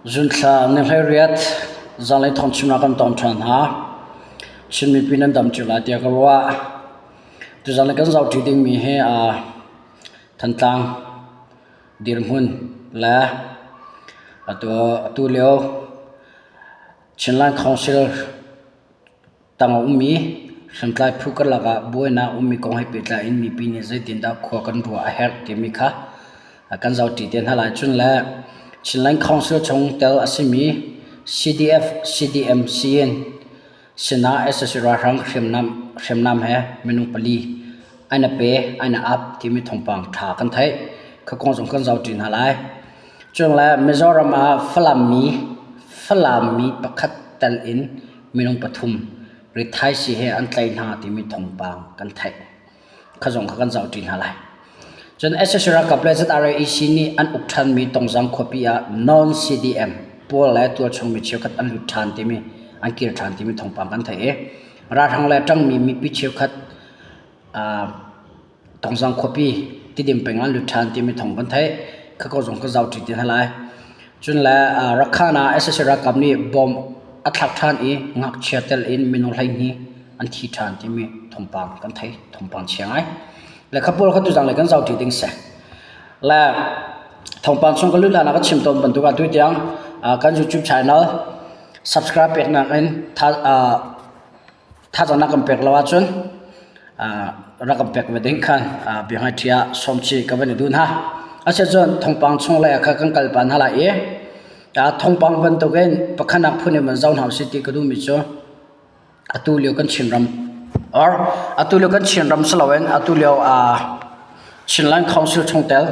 Zunthla ni 18 zanlei thawngchimnak kan tong ṭhan hna. Chin mipi nan dam cio lai tiah ka ruah. Tuzan kan zohṭi dingmi hi Thantlang dirhmun le atu lio Chinland Council tang a ummi hriamtlai phu karlak ah buainak a ummi kong he pehtlai in mipi nih zeitindah khua kan ruah a herh timi kha kan zohṭi te hna lai. Cun le Chinland Council chung tel a simi CDF, CDM, CN sinah sac ralhrang hriamnam he minung pali an i pe, an i ap timi thawngpang ṭha kan theih. Kha kong zong kan zohṭi hna lai. Cun le Mizoram ah Falam mi, Falam mi pakhat tel in minung pathum rithaisii he an tlaih hna timi thawngpang kan theih. Kha zong kha kan zohṭi hna lai. Cun sac ralkap le ZRAEC nih an uk ṭhanmi Tongzang khuapi ah non-CDM pawl le tualchung mi cheukhat an lut ṭhan timi an kir ṭhan timi thawngpang kan theih i ralhrang le ṭangmi mipi cheukhat Tongzang khuapi Tidim peng an lut ṭhan timi thawng kan theih. Khako zong kan zohṭi ti hna lai. Cun le Rakhan ah sac ralkap nih bomb a thlak ṭhan i ngakchia tel in minung 12 an thi ṭhan timi thawngpang kan theih. Thawngpang chia ngai. Le kha pawl kha tuzang le kan zohṭi ding si. Le thawngpang chung ka lut hlan ah ka chim tawn bantuk ah tutiang kan YouTube channel subscribe peknak in Thazaang na kan pek lo ahcun rak kan pek ve ding khan biahmaiṭhi ah sawmchih ka van i duh hna. Asiahcun thawngpang chung lei ah khan kan kal pah hna lai i thawngpang bantukin pakhatnak phun in van zoh hna usih ti ka duhmi cu atu lio kan Chinram or atu lio kan Chinram si loin atu lio Chinland Council chungtel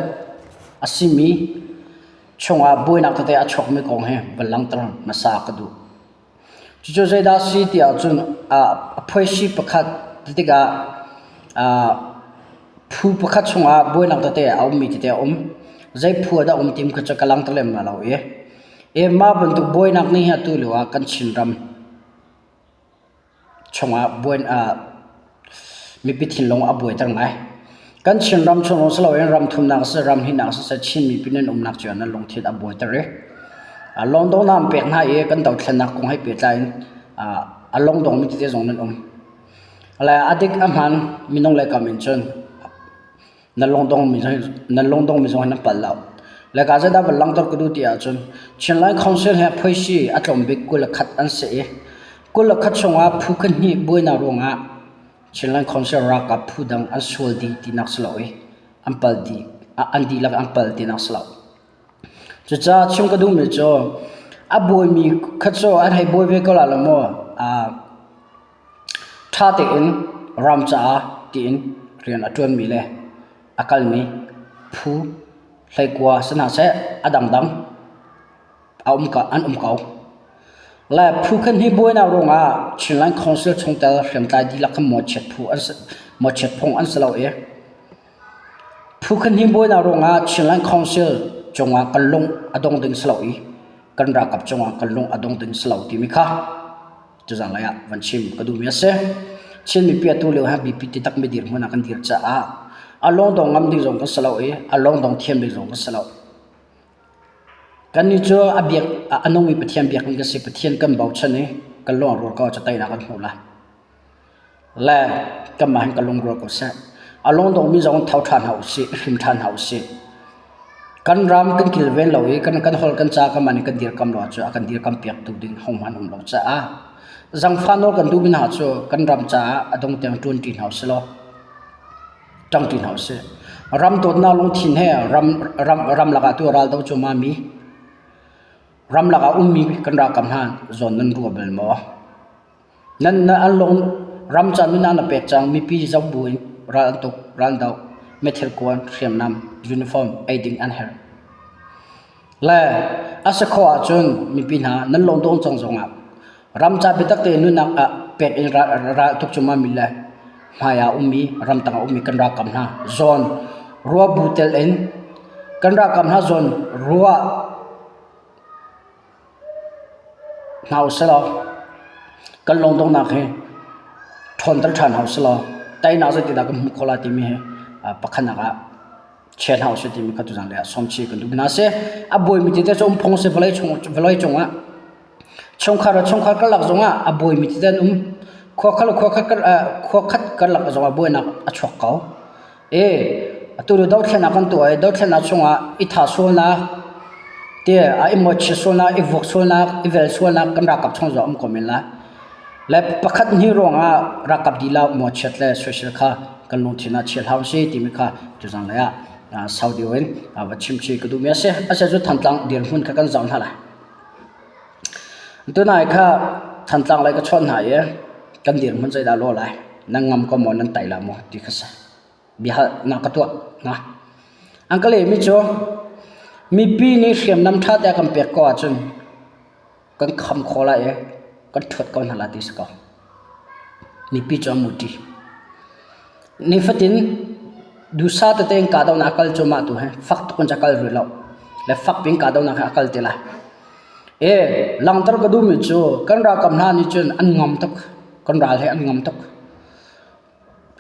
a simi chungah buainak tete a chuakmi kong hi van langhter hmasa ka duh. Cucu zeidah a si ti ahcun a phuaisi pakhat ti tikah phu pakhat chungah buainak tete a ummi tete a um. Zei phu ah dah um tim kha cu ka langhter lem lai lo i. I mah bantuk buainak nih hin atu lio ah kan Chinram chungah mipi thinlung a buaiter ngai. Kan Chinram chung lawng si loin ram thumnak siseh, ram hnihnak siseh Chin mipi nan umnak cio ah nan lungthin a buaiter i lawngdongnak an pek hna i kan dothlennak kong he pehtlai in a lawngdongmi tete zong nan um. Le a dik a hmaan minung le kam in cun nan lungdongmi nan lungdongmi zong hi nan palh lo. Le ka zeidah van langhter ka duh ti ahcun Chinland Council he phoisi a tlawm bik 21 an si i 21 chungah phu khat hnih buainak ruangah Chinland Council ralkap phu dang an sual dih tinak si lo i an pal dih an dihlak an pal tinak si lo. Cucaah chim ka duhmi cu a buaimi kha cu an hei buai ve ko la lo maw? Ṭha tein ram caah tiin rian a ṭuanmi le a kalmi phu hleikua si hna seh a dangdang a um an um ko. Le phu khan hi buainak ruangah Chinland Council chungtel hriamtlai dihlak kha mawhchiat phu an si mawhchiat phung an si lo i phu khan hi buainak ruangah Chinland Council cungah kan lung a dong ding si lo i kan ralkap cungah kan lung a dong ding si lo timi kha Tuzan lai ah van chim ka duhmi a si. Chin mipi atu lio hi biapi ti takmi dirhmun ah kan dir caah a lawngdong ngam ding zong kan si lo i a lawngdong thiam ding zong kan si lo. Kannih cu a biak a nungmi Pathian biakmi kan si. Pathian kan bochan i kan lung a rual ko ahcun teinak kan hmuh lai. Le kanmah hin kan lungrual ko seh. A lungdongmi zong tho ṭhan hna usih, i hrim ṭhan hna usih. Kan ram kan kilven lo i kan kan holh kan ca kan man i kan dirkam lo ahcun a kan dirkam piaktu ding hohmanh um lo caah zangfah nawl kan duhmi hna cu kan ram caah a dong tiang ṭuan ṭi hna usih law ṭang ṭi hna usih. Ram dawtnak lungthin he ram ram ramlak ah tu ral do cuahmah mi ramlak ah ummi kan ralkap hna zawn nan ruah bal maw? Nan an lung ram ca nunnak na pek cang mipi zoh buin ral an tuk, ral an doh, meithal kuan, hriamnam, uniform, eiding an herh. Le a si khawh ahcun mipi hna nan lung dong cang zongah ram ca biatak tein nunnak ah pek in ral, ral tuk cu mi le hmai ah ummi ramtang ah ummi kan ralkap hna zawn rua bu tel in kan ralkap hna zawn rua Hna usilaw kan lungdonghnak hi ṭhawnter ṭhan hna usilaw teinak zeitindah kan hmuh khawh lai timi hi pakhatnak ah. Chia hna usih timi kha tuzan lei ah sawmchih kan duh hna sih. A buaimi tete cu um phung si vawlei chung vawlei cungah chungkhar le chungkhar karlak zongah a buaimi tete an um. Khua khat le khua khat khua khat karlak zongah buainak a chuak ko. E atu le dothlennak kan tuah i dothlennak chungah i thah sualnak te a i mawhchiat sualnak, i vuak sualnak, i vel sualnak kan ralkap chung zong um ko men lai. Le pakhat hnih ruangah ralkap dihlak mawhchiat le soisel kha kan lungthin ah chia hlah usih timi kha tuzan lei ah sau deuh in va chimchih ka duhmi a si. Asi cu Thantlang dirhmun kha kan zoh hna lai. Tunai kha Thantlang lei ka chawnh hna i kan dirhmun zeidah lawh lai, nan ngam ko maw, nan tai la maw ti kha si. Biahalnak ka tuah hna. An ka lehmi cu mipi nih hriamnam ṭha te a kan pek ko ahcun kan kham khawh lai i kan ṭhuat ko hna lai ti si ko. Mipi cu an muṭi. Nifatin duhsah tete in kahdohnak a kal cuahmah tu hi fak tuk in a kal rih lo. Le fak piin kahdohnak hi a kal ti lai. E langhter ka duhmi cu kan ralkap hna nih cun an ngam tuk. Kan ral hi an ngam tuk.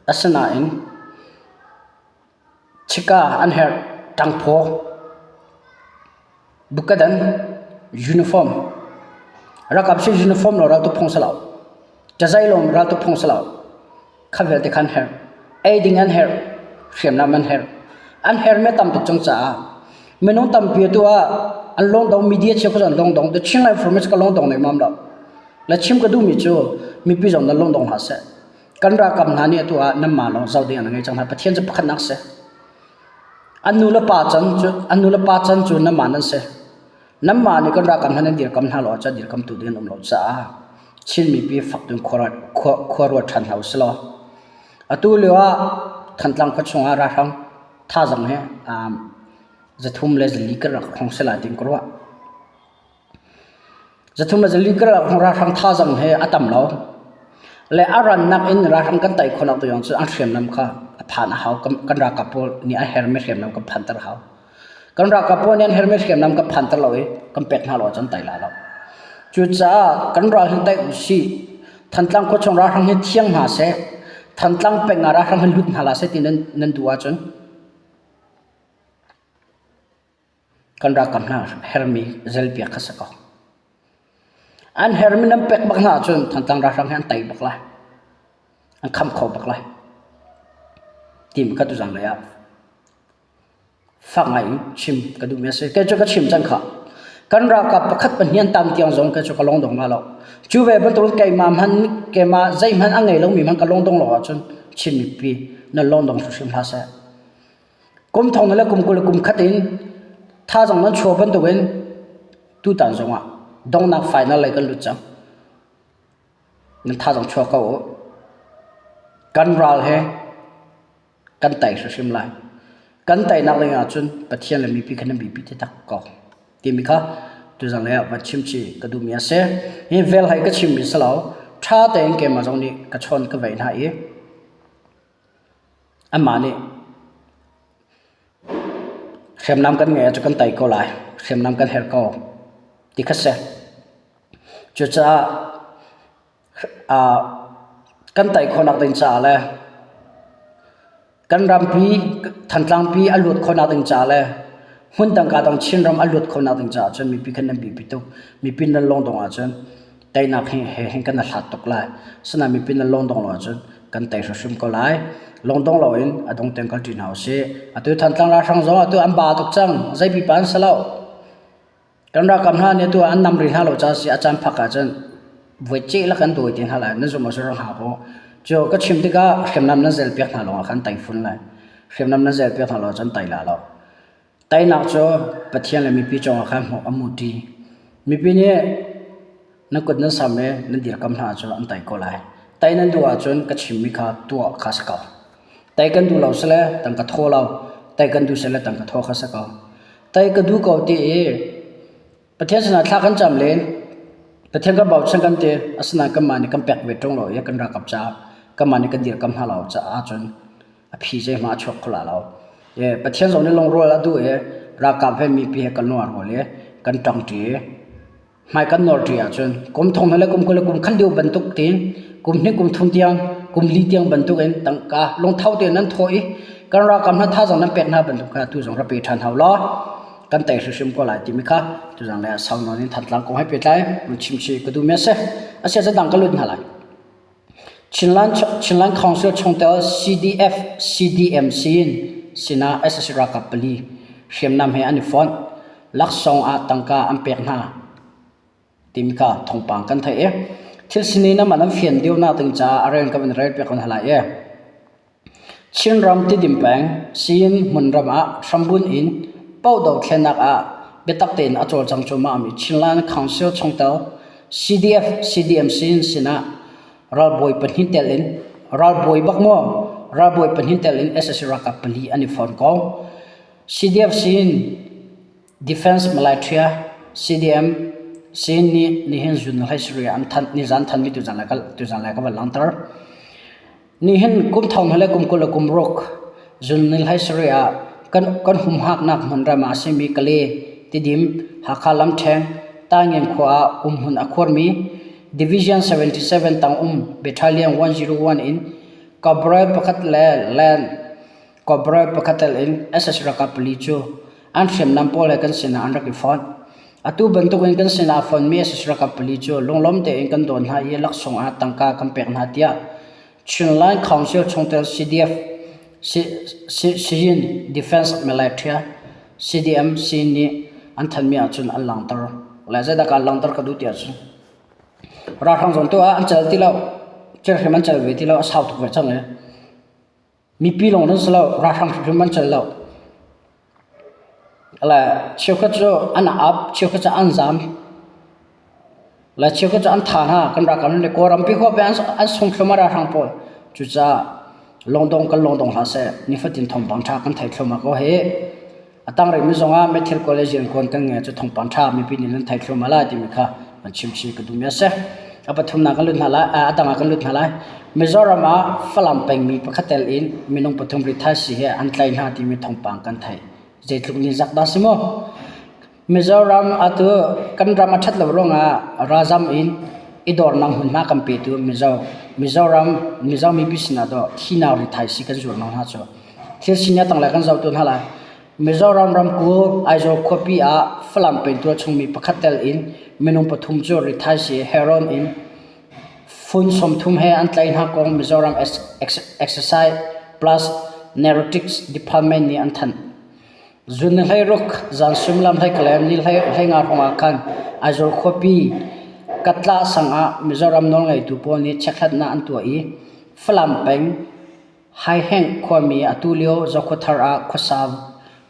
Asinain Chika an herh. Ṭangphaw, bukadan, uniform. Ralkap si uniform lo raltuk phung si lo. Cazai lawng raltuk phung si lo. Kha vialte kha an herh. Ei ding an herh. Hriamnam an herh. An herhmi a tam tuk cang caah minung tampi atu ah an lawngdong media cheukhat an lawngdong the Chin Information ka lawngdong nei mam lo. Le chim ka duhmi cu mipi zong nan lawngdong hlah seh. Kan ralkap hna nih atu ah nanmah lawng zoh ding an ngei cang hna. Pathian cu pakhatnak si. An nu le pa can cu an nu le pa can cu nanmah nan si. Nanmah nih kan ralkap hna nan dirkam hna lo ahcun dirkamtu ding an um lo caah Chin mipi fak tuin khua khua khua ruat ṭhan hna usih law atu lio ah Thantlang khua chungah ralhrang thazang hi um, zathum le zali kan rak hong si lai tiin ka ruah. Zathum le zali karlak ralhrang thazaang he a tam lo. Le a rannak in ralhrang kan tei khawhnak ding cu an hriamnam kha a phan a hau. Kan ralkap pawl nih an hermi hriamnam kan phanter a hau. Kan ralkap pawl nih an hermi hriamnam kan phanter lo i kan pek hna lo ahcun tei lai lo. Cucaah kan ral hi tei usih. Thantlang khuachung ralhrang hi thiang hna seh. Thantlang peng ah ralhrang hi lut hna hlah seh ti nan, nan duh ahcun Kan ralkap hna hermi zelpiak kha si ko. An hermi nan pek bak hna ahcun Thantlang ralhrang hi an tei bak lai. An kham kho bak lai. Timi kha tuzan lei ah fak ngai in chim ka duhmi a si. Kei cu ka chim cang kha. Kan ralkap pakhat pahnih an tam tiang zong kei cu ka lungdong la lo. Cu ve bantukin keimah hmanh keimah zeihmanh a ngei lomi hmanh ka lungdong lo ahcun Chin mipi nan lungdong hrimhrim hlah seh. Kum thong le kum 20 le kum khat in thazaang nan chuah bantukin tutan zongah donghnak final lei kan lut cang. Nan thazaang chuah ko u. Kan ral he kan tei hrimhrim lai. Kan teinak ding ahcun Pathian le mipi kha nan biapi taktak ko timi kha tuzan lei ah van chim chih ka duhmi a si. Hi vel hai ka chimmi si lo. Ṭha tein keimah zong nih ka chawn ka veih hna i Amah nih hriamnam kan ngeih ahcun kan tei ko lai, hriamnam kan herh ko ti kha si. Cucaah kan tei khawhnak ding caah le kan rampi Thantlangpi a luat khawhnak ding caah le hmundang kaa dang Chinram a luat khawhnak ding caah cun mipi kha nan biapi tuk. Mipi nan lungdong ahcun Teinak hi he hin kan i hlat tuk lai. Asinain mipi nan lungdong lo ahcun kan tei hrimhrim ko lai. Lungdong loin a dong tiang kalṭi hna usih. Atu Thantlang ralhrang zong atu an ba tuk cang. Zei pipa an si lo. Kan ralkap hna nih atu an nam rih hna lo caah si a caan phak ahcun voi ceh lak an dawi te hna lai. Nan zumh ahcun rak hngak u. Cu ka chim tikah hriamnam nan zel piak hna lawngah khan tei fun lai. Hriamnam nan zel piak hna lo ahcun tei la lo. Teinak cu Pathian le mipi cungah khan hmuh a muṭi. Mipi nih na kut nan sam i nan dirkam hna ahcun an tei ko lai. Tei nan duh ahcun ka chimmi kha tuah kha si ko. Tei kan duh lo sile tangka thaw lo, tei kan duh sile tangka thaw kha si ko. Tei ka duh ko ti i Pathian sinah thla kan cam len, Pathian kan bochan kan ti, asinain kanmah nih kan pek ve ṭung lo i kan ralkap caah kanmah nih kan dirkam hna lo caah cun a phi zeihmanh a chuak kho la lo. Pathian zong nih lungrual a duh i ralkap he mipi he kan lung aa rual i kan ṭangṭi i hmai kan nawrṭi ahcun kum thong le kum 20 le kum khat lio bantuk tiin kum hnih kum thum tiang kum li tiang bantuk in tangka lungtho tein nan thawh i. Kan ralkap hna thazaang nan pek hna bantuk kha tu zong rak pe ṭhan hau law kan tei hrimhrim ko lai timi kha tuzang le sau nawn in Thantlang kong he pehtlai mun chimchih ka duhmi a si. A si ahcun dang ka lut hna lai. Chinland, Chinland Council chungtel CDF CDMC in sinah sac ralkap pali hriamnam he an i fonh. Laksawng ah tangka an pek hna timi kha thawngpang kan theih i thil sining naman an fian deuhnak ding caah a rel ka van rel piak hna lai i Chinram Tidim peng Siyin hmunram ah hrambunh in Paoh dothlennak ah biatak tein a cawlcang cuahmahmi Chinland Council chungtel CDF CDMC sinah ralbawi pahnih tel in ralbawi bak maw ralbawi pahnih tel in sac ralkap pali an i fon ko. CDF sin Defense Militia CDM sin nih nihin zun hlei sarih an thanh nizan thanmi tuzan lai tuzan lai ka van langhter. Nihin kum thong le kum 20 le kum ruk zun ni hlei sarih ah kan kan humhaknak hmunram ah a simi Kale, Tidim, Hakha lamṭheng, Taingen khua ah umhmun a khuarmi Division 77 tang um Battalion 101 in Corporal pakhat le Land Corporal pakhat tel in sac ralkap pali cu an hriamnam pawl he kan sinah an rak i fonh. Atu bantukin kan sinah a fonhmi sac ralkap pali cu lunglawm tein kan dawn hna i laksawng ah tangka kan pek hna tiah Chinland Council chungtel CDF Siyin Defense Militia CDMC nih an thanhmi ahcun an langhter. Le zeidah kaan langhter ka duh ti ahcun ralhrang zong tu ah an cal ti lo. Thilhrim an cal ve ti lo. A sau tuk ve cang i. Mipi lawng nan si lo, ralhrang hrimhrim an cal lo. Le cheukhat cu an ap, cheukhat cu an zam. Le cheukhat cu an tha hna, kan ralkap le Kawlrampi huap in an sung thluahmah ralhrang pawl. Cucaah lungdong kan lungdong hlah seh, nifatin thawngpang ṭha kan thei thluahmah ko hih. A tang rihmi zongah Methil College riankuan kan ngei cu thawngpang ṭha mipi nih nan thei thluahmah lai timi kha kan chimchih ka duhmi a si. A pathumnak kan lut hna lai, a dang ah kan lut hna lai. Mizoram ah Falam pengmi pakhat tel in minung pathum rithaisii he an tlaih hna timi thawngpang kan theih. Zeitluk ni zak dah si mu? Mizoram atu kan ram a ṭhat lo ruangah ralzam in i dornak hmunhma kan petu Mizo Mizoram Mizo mipi sinah dawh thinak rithaisii kan zuar hna cu. Thil sining a tanglei kan zoh tu hna lai. Mizoram ramkulh Aizawl khuapi ah Falam pengtual chungmi pakhat tel in minung pathum cu rithaisii heroin in fun 30 he an tlaih hna kong Mizoram Exercise Plus Narcotics Department nih an thanh. Zun ni 16 zan suimilam 12 ni 15 hrawng ah khan Aizawl khuapi Katla sang ah Mizoram nawlngeitu pawl nih chekhlatnak an tuah i Falam peng Haiheng khuami atulio Zokhawthar ah khuasa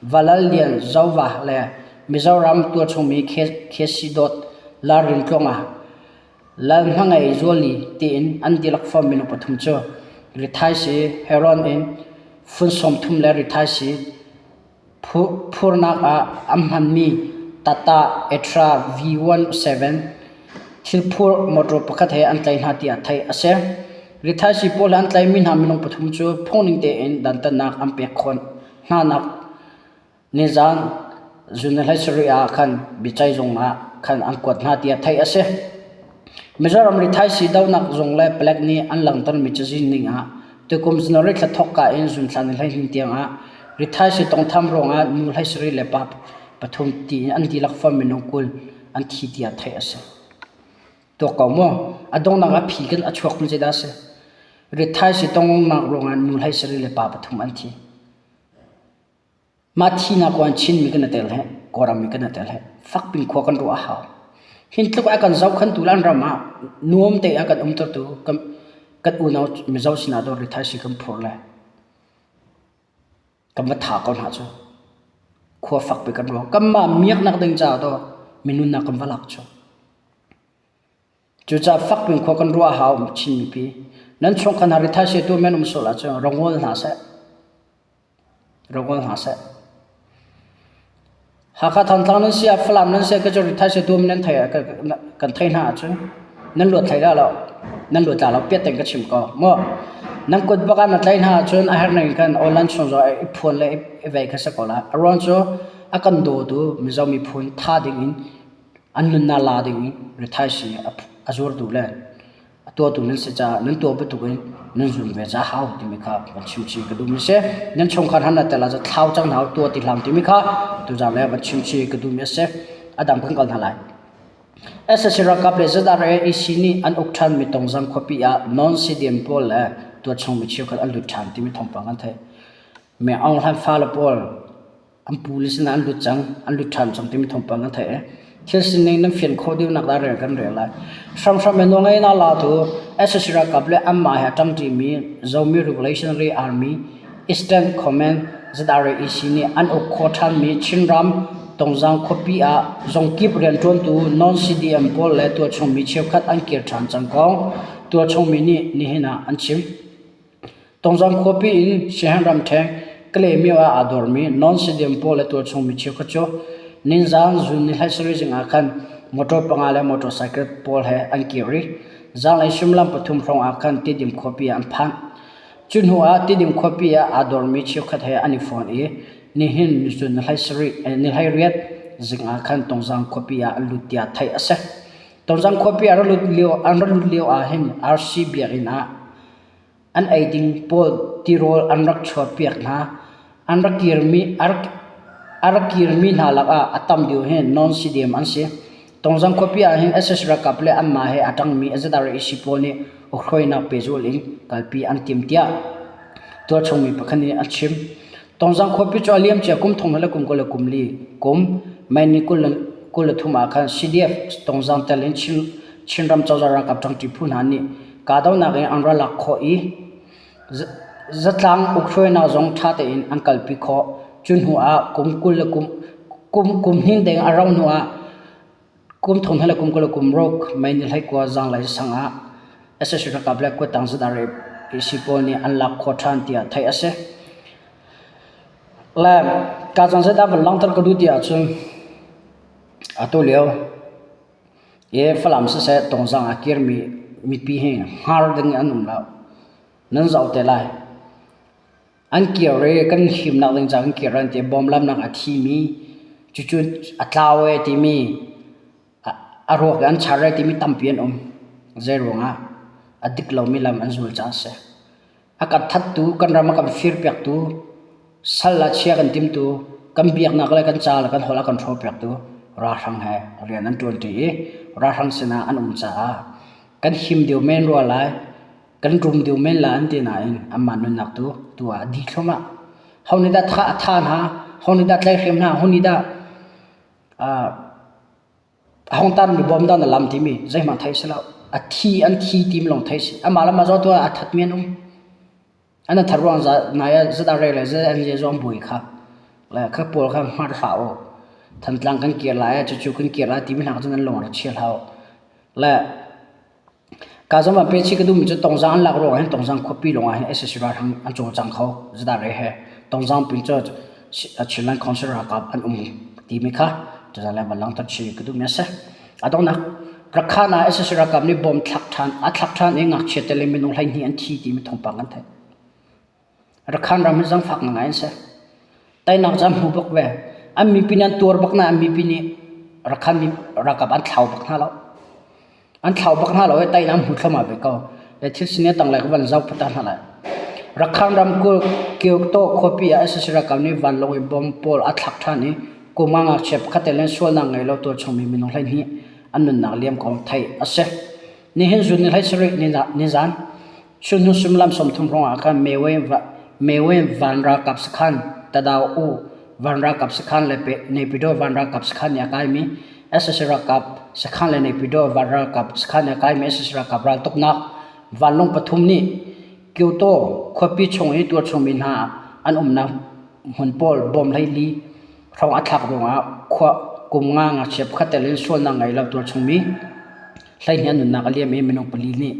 Valallian Zova le Mizoram tualchungmi Khesi Dawt Lalrintluanga Lalhmangei Zuali tiin an dihlak fom minung pathum cu rithaisii heroin in fun 30 le rithaisii Phurnak ah an hmanmi Tata Etra V17 thilphur mawṭaw pakhat he an tlaih hna tiah theih a si. Rithaisii pawl he an tlaihmi hna minung pathum cu phungning tein dantatnak an pek khawh hnanak nizaan zun 17 ah khan biaceihzung ah khan an kuat hna tiah theih a si. Mizoram rithaisii dohnak zung le palek nih an langhtermi cazin ning ah tukum January thla thawkka in June thla ni 12 tiang ah rithaisii tawnghtham ruangah nu 17 le pa pathum tiin an dihlak fom minung 20 an thi tiah theih a si. Tuak ko mu. A donghnak ah phi kan a chuak mi zeidah a si? Rithaisii tonghnak ruangah nu 17 le pa pathum an thi. Mah thihnak kong ah Chinmi kan i tel he, Kawlrammi kan i tel he, fakpin khua kan ruah a hau. Hin tluk a kan zohkhantu le an ram ah nuam tein a kan umtertu kan, kan unau Mizo sinah dawr rithaisii kan phur le kan va tha ko hna cu. Khua fakpi kan ruah. Kanmah miaknak ding caah dawh minunnak kan va lak cu. Cucaah fakpin khua kan ruah a hau Chin mipi. Nan chungkhar hna rithaisii tu men um sual ahcun rongawl hna seh. Rongawl hna seh. Hakha Thantlang nan si ah Falam nan si ah ka cu rithaisii tu nan thei kan thei hna ahcun nan luat hlei dah lo. Nan luat la lo piat tein ka chim ko. Maw nan kut bak ah na tlaih hna ahcun a herh ning khan online chung zong i phuan le i vei kha si ko lai. A ruang cu a kan dawtu Mizo miphun tha ding in an nunnak la ding in rithaisii a zuartu le a Tuahtu nan si caah nan tuah bantukin nan zum ve ca hau timi kha van chim chih ka duhmi si. Nan chungkhar han tel ah thlau cang hna u tuah ti hlah timi kha tuzaan le van chim chih ka duhmi a si. A dang kan kal hna lai. SSC ralkap le ZRA EC nih an uk ṭhanmi Tongzang khuapi ah non-CDM pawl le tuachung mi cheukhat an lut ṭhan timi thawngpang an theih. Me Aung Hlaing fale pawl an pu le sinah an lut cang, an lut ṭhan cang timi thawngpang kan theih i thil sining nan fian khawh deuhnak dah rel kan rel lai. Hramhram in nawlngeihnak latu SSC ralkap le anmah he a ṭangṭimi Zomi Revolutionary Army Eastern Command ZRAEC nih an uk khawh ṭhanmi Chinram Tongzang khuapi ah zungkip rianṭuantu non-CDM pawl le tualchungmi cheukhat an kir ṭhan cang kong tualchungmi nih nihin ah an chim. Tongzang khuapi in Siaherh ramṭheng Kalaymyo ah aa dormi non-CDM pawl le tualchungmi cheukhat cu ninzaan zun ni hlei zing ah khan motor panga le motorcycle pawl he an kir i zaanglei suimilam pathum hrawng ah khan Tidim khuapi ah an phan. Cu hnu ah Tidim khuapi ah aa dormi cheukhat he an i fon i nihin nizun ni 18 zing ah khan Tongzang khuapi ah an lut tiah theih a si. Tongzang khuapi an ra lut lio ah hin RC biakinn ah An ei ding pawl tirawl an rak chuahpiak hna. An rak kirmi, a rak kirmi hna lakah a tam deuh hi non-CDM an si. Tongzang khuapi ah hin SS ralkap le anmah he a ṭangmi ZRAC pawl nih ukhruainak pehzulh in kalpi an tim tiah tualchungmi pakhat nih a chim. Tongzang khuapi cu a liamcia kum thong le kum 20 le kum li kum May ni 23 ah khan CDF Tongzang tel in Chin, Chinram cozah ralkap ṭangṭi phu hna nih kahdohnak in an rak lak khawh i zatlang ukhruainak zong ṭha tein an kalpi khawh. Cu hnu ah kum 20 le kum kum kum hnin deng a rauh hnu ah kum thong le kum 20 le kum ruk May ni 19 zanglei sang ah SSC ralkap le kuttang ZRA pawl nih an lak khawh ṭhan tiah theih a si. Le ka cang zeidah van langhter ka duh ti ahcun atu lio I Falam siseh Tongzang ah kirmi mipi hi hngar ding an um lo. Nan zoh te lai. An kir i kan himnak ding caah kan kir an ti. Bawmlamnak a thimi, cucu a tlau e timi, a ruak an char e timi tampi an um. Zei ruangah a dik lomi lam an zul caah a si. A kan thattu, kan ram a kan firpiaktu, sal ah chia kan timtu, kan biaknak le kan ca le kan holh a kan hrawhpiaktu ralhrang he rian an ṭuanṭi i ralhrang sinah an um caah kan him deuh men rua lai, kan rum deuh men lai an ti nain anmah nunnak tu tu ah a dih thluahmah. Ho nih dah tha a tha hna, ho nih dah tlaihhrem hna, ho nih dah A hong tarmi bawm dah na lam timi zeihmanh theih si lo. A thi an thi tim lawng theih si. Amah le mah zaw tu ah a thatmi an um. An that ruang za nai ah zat a re le zat an je zong bui kha. Le kha pawl kha hmar hlah u. Thantlang kan kir lai ah cucu kan kir lai timi hna cun an lung a rak chia hlah u. Le Ka zong ah pehchih ka duhmi cu Tongzang an lak ruangah hin Tongzang khuapi lawngah hin sac ralhrang an cawlcang kho. Zeidah re he Tongzang pin cu Chinland Council ralkap an um timi kha tuzaan le van langhter chih ka duhmi a si. A donghnak Rakhan ah sac ralkap nih bom thlak ṭhan a thlak ṭhan i ngakchia tel in minung 12 an thi timi thawngpang kan theih. Rakhan ram hi zangfak ngai an si. Teinak cu an hmu bak ve. An mipi nih an tuar bak nain an mipi nih Rakhan ralkap an thlau bak hna lo. An thlau bak hna lo i teinak an hmu thluahmah ve ko. Le thil sining tanglei ka van zoh pah ta hna lai. Rakhan ramkulh Kyoto khuapi ah sac ralkap nih vanlawng i bomb pawl a thlak ṭhan i kum ah ngakchia pakhat tel in sualnak ngei lo tualchungmi minung 12 an nunnak liam kong theih a si. Nihin zun ni 17 nizan Chunhnu suimilam 30 hrawng ah khan Mewe van ralkap sakhan, Tadao U van ralkap sakhan le Naypyidaw van ralkap sakhan nih a kaimi sac ralkap sakhan le Naypyidaw van ralkap sakhan nih a kaimi sac ralkap raltuknak vanlawng pathum nih Kyoto khuapi chung i tualchungmi hna an umnak hmun pawl bom 14 hrawng a thlak ruangah khua kum nga ngakchia pakhat tel in sualnak ngei lo tualchungmi 12 an nunnak a liam i minung pali nih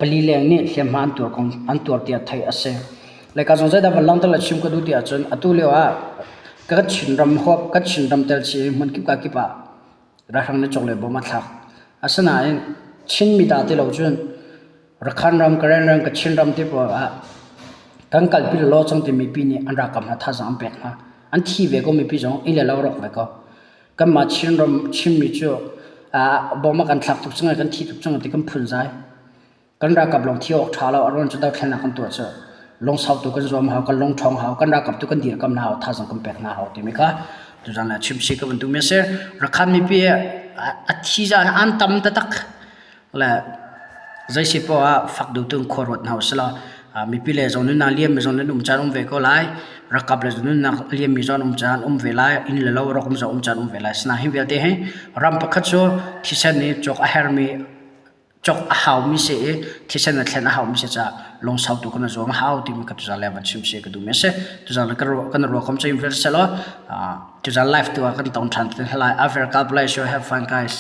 Pali leng nih hliamhma an tuar kong an tuar tiah theih a si. Le ka zong zeidah van langhter le chim ka duh ti ahcun atu lio ah kan Chinram huap kan Chinram tel chi hmun kip ka kip ah ralhrang nih cawk le bom a thlak. Asinain Chinmi dah ti lo cun Rakhan ram, Karen ram, Kachin ram ti pawl ah kan kalpi law cang ti mipi nih an ralkap hna thazaang an pek hna. An thi ve ko mipi zong inn le lo rawk ve ko. Kanmah Chinram Chinmi cu bom a kan thlak tuk cang i kan thi tuk cang ti kan phunzai. Kan ralkap lawng thi awk ṭha lo, a ruang cu dothlennak kan tuah cu lungsau tu kan zuam hau, kan lung ṭhawng hau, kan ralkap tu kan dirkamh hna hau, thazaang kan pek hna hau timi kha tuzan ah chim si ka van duhmi a si. Rakhan mipi a thi zah an tam taktak. Le zei si poah ah fak duh tu in khua ruat hna usih law mipi le zong nunnak liammi zong nan um caan um ve ko lai. Rakap le nunnak liammi zong um caan um ve lai. Inn le lo rawk um zong um caan um ve lai. Asinain hi vialte hi ram pakhat cu thisen nih cawk a hermi cawk a haumi si i thisen a thlen a haumi si caah lungsau tu kan i zuam a hau timi ka tuzaan le van chim si ka duhmi a si. Tuzaan le kan ruah kom cu in vial selaw tuzaan live tu ah kan tong ṭhan te lai. Aver God bless you. Have fun guys.